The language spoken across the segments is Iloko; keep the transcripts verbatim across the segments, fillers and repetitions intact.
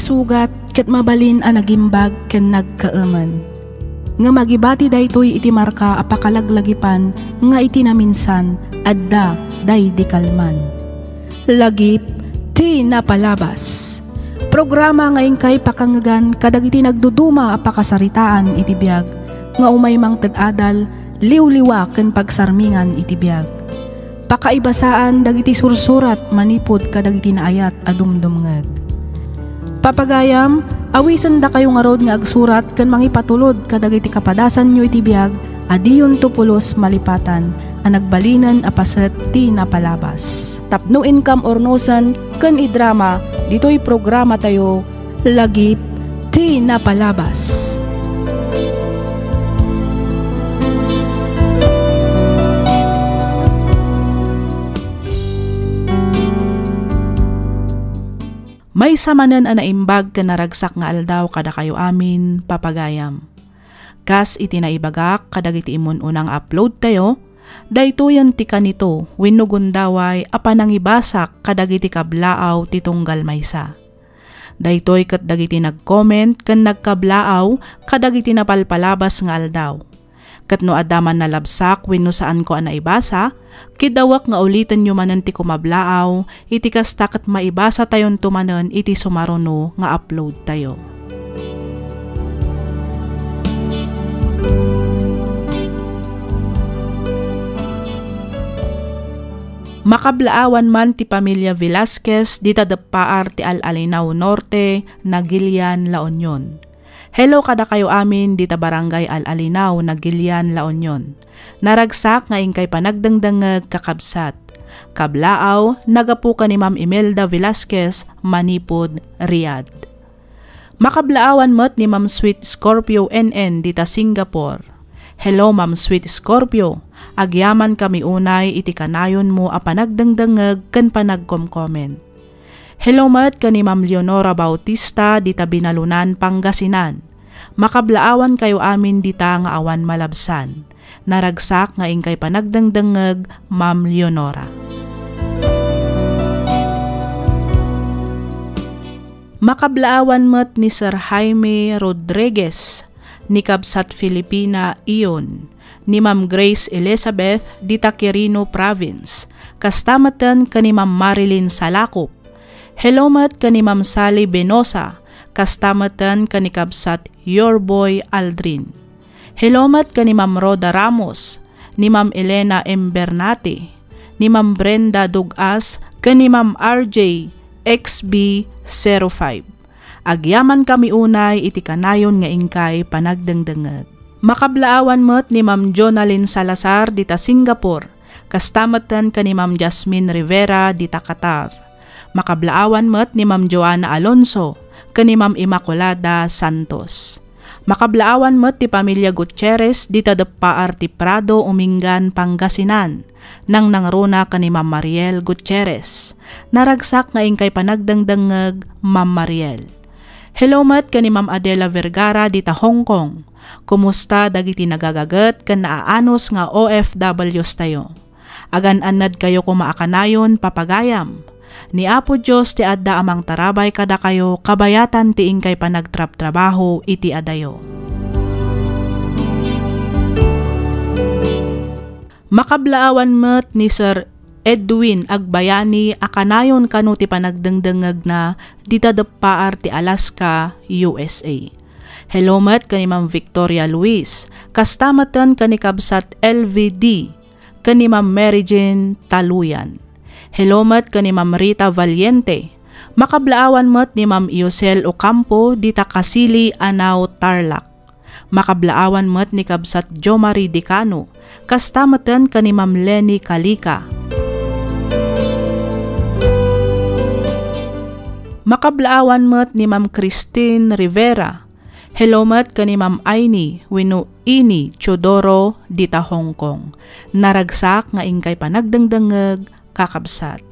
Sugat ket mabalin a nagimbag ken nagkaemen. Ngem agibati daytoy iti marka a pakalaglagipan nga iti naminsan, adda daydi kalman. Lagip ti napalabas. Programa nga inkay pakangngegan kadagiti nagduduma a pakasaritaan iti biag nga umay mangted adal, liwliwa ken pagsarmingan iti biag. Pakaibasaan dagiti sursurat manipud kadagiti naayat a dumdumngeg. Papagayam, awisendakayo ngarud nga agsurat ken mangipatulod kadagiti kapadasanyo iti biag a diyonto pulos malipatan a nagbalinen a paset ti napalabas. Tapno inkam urnosen ken idrama ditoy programatayo, Lagip ti Napalabas. Maysa manen a naimbag ken naragsak nga aldaw kadakayo amin, papagayam. Kas iti naibagak kadagiti immun-una nga uploadtayo, daytoyen ti kanito wenno gundaway a panangibasak kadagiti kablaaw ti tunggal maysa. Daytoy ket dagiti nag-comment ken nagkablaaw kadagiti napalpalabas nga aldaw. Ket no adda man nalabsak wenno saanko a naibasa, kiddawek nga ulitenyo manen ti kumablaaw, iti kasta ket maibasatayonto manen iti sumaruno nga uploadtayo. Makablaawan man ti pamilia Velasquez dita deppaar ti Al-Alinao Norte, Naguilian, La Union. Hello kadakayo amin dita Barangay Al-Alinao, Naguilian, La Union. Naragsak nga inkay panagdengdengngeg, kakabsat. Kablaaw, nagapu ken ni Ma'am Imelda Velasquez, manipud Riyadh. Makablaawan met ni Ma'am Sweet Scorpio N N dita Singapore. Hello, Ma'am Sweet Scorpio. Agyamankami unay iti kanayonmo a panagdengdengngeg ken panagkomkoment. Hello met ken ni Ma'am Leonora Bautista dita Binalunan, Pangasinan. Makablaawankayo amin dita nga awan malabsan. Naragsak nga inkay panagdengdengngeg, Ma'am Leonora. Makablaawan met ni Sir Jaime Rodriguez, ni Kabsat Filipina Ion, ni Ma'am Grace Elizabeth dita Quirino Province, kasta metten ken ni Ma'am Marilyn Salakop. Hello met ken ni Ma'am Sally Benosa, kasta metten ken ni Kabsat Your Boy Aldrin. Hello met ken ni Ma'am Rhoda Ramos, ni Ma'am Elena M Bernate, ni Ma'am Brenda Dugas, ken ni Ma'am R J X B zero five. Agyamankami unay iti kanayon nga inkay panagdengdengngeg. Makablaawan met ni Ma'am Jonalyn Salazar dita Singapore, kasta metten ken ni Ma'am Jasmine Rivera dita Qatar. Makablaawan met ni Ma'am Joanna Alonso ken ni Ma'am Immaculada Santos. Makablaawan met ti pamilia Gutierrez dita deppaar ti Prado, Umingan, Pangasinan. Nangnangruna ken ni Ma'am Mariel Gutierrez. Naragsak nga inkay panagdengdengngeg, Ma'am Mariel. Hello met ken ni Ma'am Adela Vergara dita Hong Kong. Kumusta dagiti nagagaget ken naaanus nga O F Ws tayo? Agan-annadkayo koma a kanayon, papagayam. Ni Apo Dios ti adda a mangtarabay kadakayo kabayatan ti inkay panagtrabtrabaho iti adayo. Makablaawan met ni Sir Edwin Agbayani a kanayon kano ti panagdengdengngegna dita deppaar ti Alaska, U S A. Hello met ken ni Ma'am Victoria Luis, kasta metten ken ni Kabsat L V D, ken ni Ma'am Mary Jane Taluyan. Hello met ken ni Ma'am Rita Valiente. Makablaawan met ni Ma'am Yosel Ocampo dita Kasili, Anao, Tarlac. Makablaawan met ni Kabsat Jomari Dicano, kasta metten ken ni Ma'am Leni Kalika. Makablaawan met ni Ma'am Christine Rivera. Hello met ken ni Ma'am Aini wenno Ini Teodoro dita Hong Kong. Naragsak nga inkay panagdengdengngeg, kakabsat.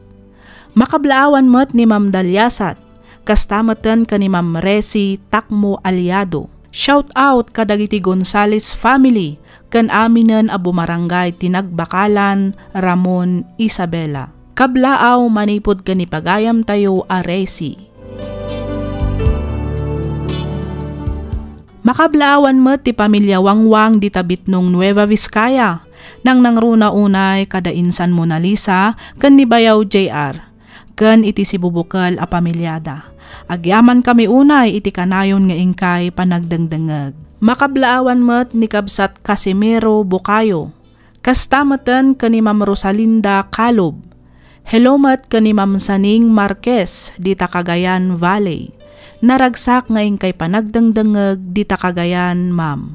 Makablaawan met ni Ma'am Daliasat, kasta metten ken ni Ma'am Resi Takmo Aliado. Shout out kadagiti Gonzales family ken aminen a bumarangay ti nagbakalan Ramon Isabela. Kablaaw manipud ken ni pagayamtayo a Resi. Makablaawan met ti pamilia Wangwang dita Bitnong, Nueva Vizcaya. Nangnangruna unay kada insan Mona Lisa ken ni Bayaw J R, ken iti sibubukel a pamiliada. Agyamankami unay iti kanayon nga inkay panagdengdengngeg. Makablaawan met ni kabsat Casimiro Bukayo, kasta meten ken ni Ma'am Rosalinda Calub. Hello met ken ni Ma'am Saning Marquez dita Cagayan Valley. Naragsak nga inkay panagdengdengngeg dita Cagayan, ma'am.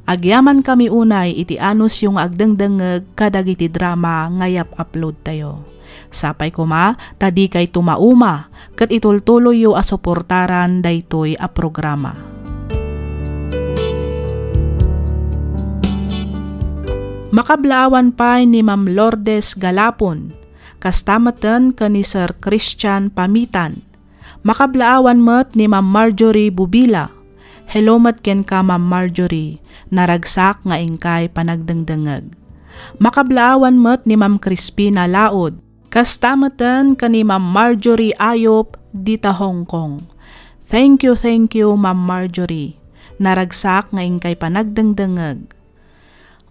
Agyamankami unay iti anusyo nga agdengdengngeg kadagiti drama nga iyap-uploadtayo. Sapay koma ta dikayto mauma ket itultuloyyo a suportaran daytoy a programa. Makablaawan pay ni Ma'am Lourdes Galapon, kasta meten ken ni Sir Christian Pamitan. Makablaawan met ni Ma'am Marjorie Bubila. Hello met kenka, Ma'am Marjorie. Naragsak nga inkay panagdengdengngeg. Makablaawan met ni Ma'am Crispina Laod. Kasta meten ken ni Ma'am Marjorie Ayop dita Hong Kong. Thank you, thank you, Ma'am Marjorie. Naragsak nga inkay panagdengdengngeg.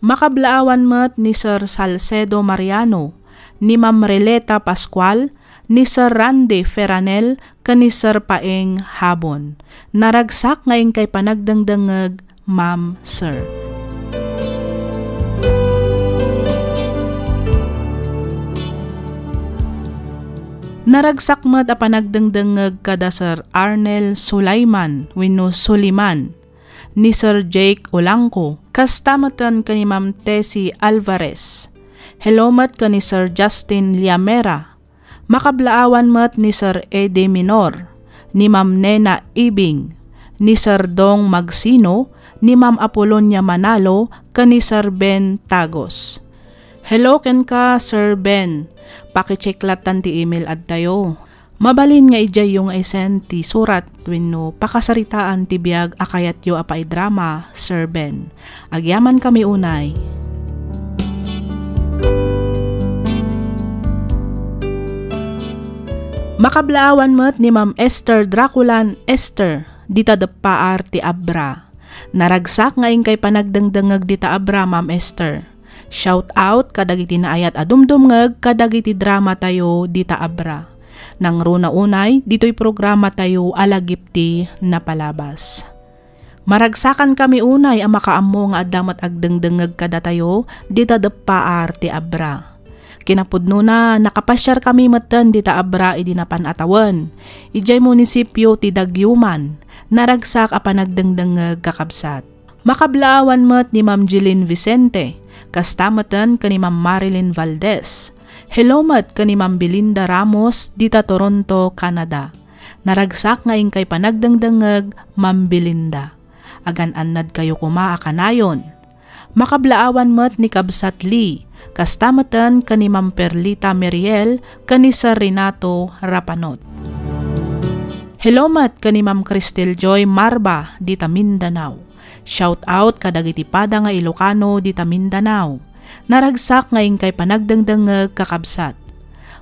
Makablaawan met ni Sir Salcedo Mariano, ni Ma'am Releta Pascual, ni Sir Randy Ferranel, ken ni Sir Paeng Habon. Naragsak nga inkay panagdengdengngeg, ma'am, sir. Naragsak met a panagdengdengngeg kada Sir Arnel Sulaiman wenno Suliman, ni Sir Jake Olangco, kasta meten ken ni Ma'am Tessie Alvarez. Hello met ken ni Sir Justin Liamera. Makablaawan met ni Sir Eddie Minor, ni Ma'am Nena Ibing, ni Sir Dong Magsino, ni Ma'am Apolonia Manalo, ken ni Sir Ben Tagos. Hello kenka, Sir Ben. Pakicheck lattan ti email adtayo. Mabalin nga idiayyo nga i-send ti surat wenno pakasaritaan ti biag a kayatyo a paidrama, Sir Ben. Agyamankami unay. Makablaawan met ni Ma'am Esther Draculan Esther, dita Deppaar ti Abra. Naragsak nga inkay panagdengdengngeg dita Abra, Ma'am Esther. Shout out kadagiti naayat a dumdumngeg kadagiti dramatayo dita Abra. Nangruna unay ditoy programatayo a Lagip ti Napalabas. Maragsakankami unay a makaammo nga adda met agdengdengngeg kadatayo dita Deppaar ti Abra. Kinapudnona, nakapasiarkami metten dita Abra idi napan a tawen. Idiay munisipio ti Daguioman, naragsak a panagdengdengngeg, kakabsat. Makablaawan met ni Ma'am Jeline Vicente, kasta metten ken ni Ma'am Marilyn Valdez. Hello met ken ni Ma'am Belinda Ramos dita Toronto, Canada. Naragsak nga inkay panagdengdengngeg, Ma'am Belinda. Agan-annadkayo koma a kanayon. Makablaawan met ni Kabsat Lee, kasta metten ken ni Ma'am Perlita Meriel ken ni Sir Renato Rapanot. Hello met ken ni Ma'am Cristel Joy Marba dita Mindanao. Shout out kadagiti pada nga Ilocano dita Mindanao. Naragsak nga inkay panagdengdengngeg, kakabsat.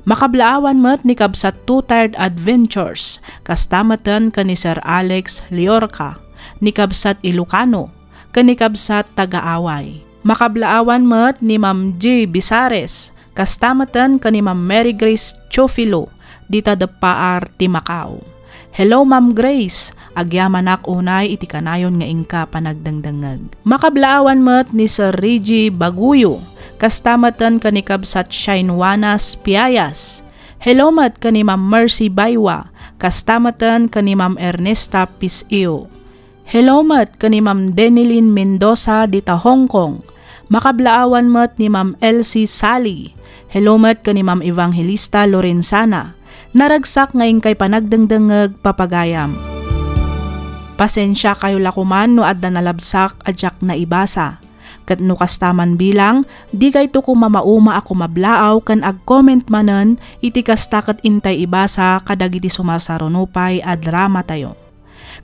Makablaawan met ni Kabsat Too Tired Adventures, kasta metten ken ni Sir Alex Liorca, ni Kabsat Ilocano, ken ni Kabsat Tagaaway. Makablaawan met ni Ma'am G Bisares, kasta metten ken ni Ma'am Mary Grace Chofilo, dita Deppaar ti Macau. Hello, Ma'am Grace. Agyamanak unay iti kanayon nga inka panagdengdengngeg. Makablaawan met ni Sir Reggie Baguyo, kasta metten ken ni Kabsat Shine Juanas Piayas. Hello met ken ni Ma'am Mercy Baywa, kasta metten ken ni Ma'am Ernesta Pisio. Hello met ken ni Ma'am Denilyn Mendoza dita Hong Kong. Makablaawan met ni Ma'am Elsie Sally. Hello met ken ni Ma'am Evangelista Lorenzana. Naragsak nga inkay panagdengdengngeg, papagayam. Pasensiakayo la koman no adda nalabsak a diak naibasa. Ket no kasta man bilang, dikayto koma mauma a kumablaaw ken ag-comment manen iti kasta ket intay ibasa kadagiti sumarsaruno pay a dramatayo.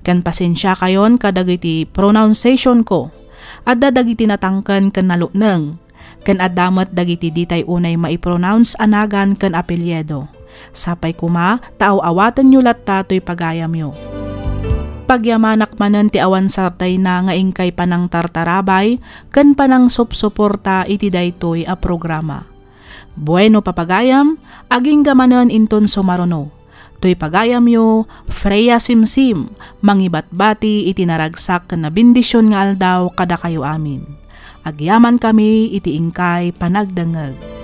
Ken pasensiakayon kadagiti pronunciationko. Adda dagiti natangken ken nalukneng, ken adda met dagiti ditay unay maipronounce a nagan ken apelyido. Sapay koma ta aw-awatenyo latta toy pagayamyo. Pagyamanak manen ti awan sartayna nga inkay panangtartarabay ken panangsupsuporta iti daytoy a programa. Bueno, papagayam, agingga manen inton sumaruno. Toy pagayamyo, Freya Simsim, mangibatbati iti naragsak ken nabendision nga aldaw kadakayo amin. Agyamankami iti inkay panagdengngeg.